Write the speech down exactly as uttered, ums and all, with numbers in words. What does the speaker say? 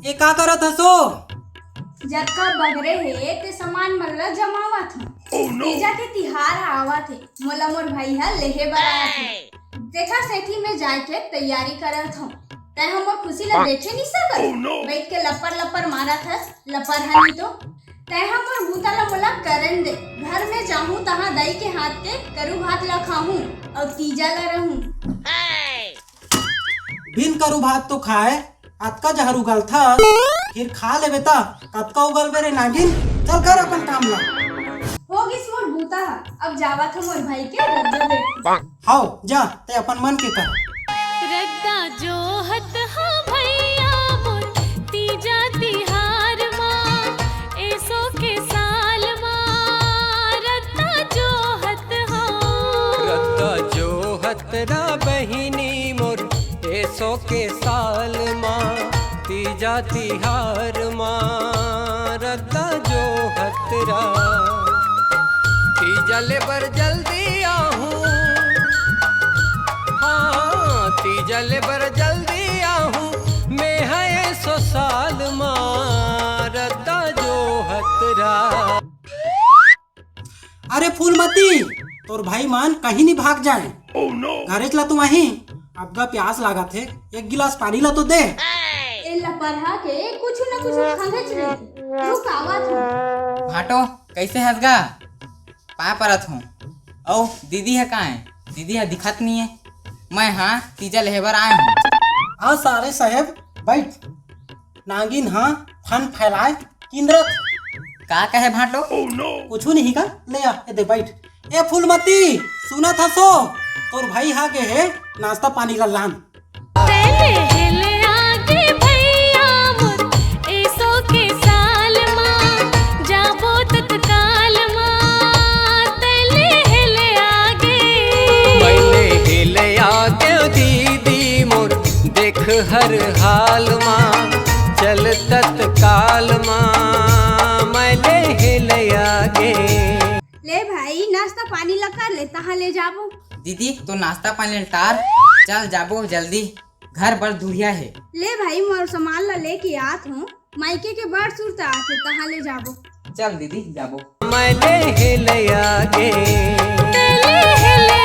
ए, का करत हस ओ? जतका बगरे हे ते सामान मन ल जमावत हूँ। तीजा के तिहार ह आवत हे, मोला मोर भाई ह लेहे बर आवत हे। तेखर सेती मैं जाय के तैयारी करत हूँ। तैं ह मोर खुशी ल देखे नहीं सकत? बइठ के लपर लपर मारत हस, लपर ह नहीं तो। तैं ह मोर बूता ल मोला करन दे। घर में जाहूँ तहाँ दाई के हाथ के करू भात ल खाहूँ अउ तीजा ल रहूँ। बिन करू भात तो खाए, अतका जहर उगलथस, फिर खा लेबे त कतका उगलबे रे नागिन। चल कर अपन काम ला। हो गिस मोर बूता ह, अब जावत हूँ मोर भाई के रद्दा दे। हव, जा, तैं अपन मन के कर। रद्दा जोहत हा भैया मोर, तीजा तिहार मा, एसो के साल मा, रद्दा जोहत हा। रद्दा जोहत रा बहिनी मोर, एसो के साल मा, तीजा तिहार मा, रद्दा जोहत रा। तीजा ले बर जल्दी आहूँ, हाँ, तीजा ले बर जल्दी आहूँ, मैं ह एसो साल मा, रद्दा जोहत रा। अरे फूलमती, तोर भाई मन कहीं नहीं भाग जाए। घरेच ला तो आही, अतका प्यास लागत हे, एक गिलास पानी ला तो दे। ए लपरहा के कुछु न कुछु खंघेच रहिथे। रुक, आवत हूँ। भाटो, कइसे हस गा? पाँय परत हूँ। अउ दीदी ह कहाँ हे? दीदी ह दिखत नहीं हे। मैं हा तीजा लेहे बर आय हूँ। आ सारे साहेब, बइठ। नागिन ह फन फैलाय किंदरत। का कहे भाटो? कुछु नहीं का, ले आ, ए दे बइठ। ए फूलमती, सुनत हस ओ? तोर भाई हा गे हे नाश्ता पानी ला लान। तेले हेले आगे भैया मोर, एसो के साल मा, जाबो तत्काल मा, तेले हेले आगे। मैं ले हेले आगे दीदी मोर, देख हर हाल मा, चल तत्काल मा, मैं ले हेले आगे। ले भाई, नाश्ता पानी ला कर ले, तहाँ ले जाबो। दीदी, तो नाश्ता पानी ला टार, चल जाबो जल्दी, घर बर दुरिहा हे। ले भाई, मोर सामान ला लेके आत हूँ, मायके के बड़ सुरता आथे, तहाँ ले जाबो। चल दीदी, जाबो। मैं ले हेले आगे। तेले हेले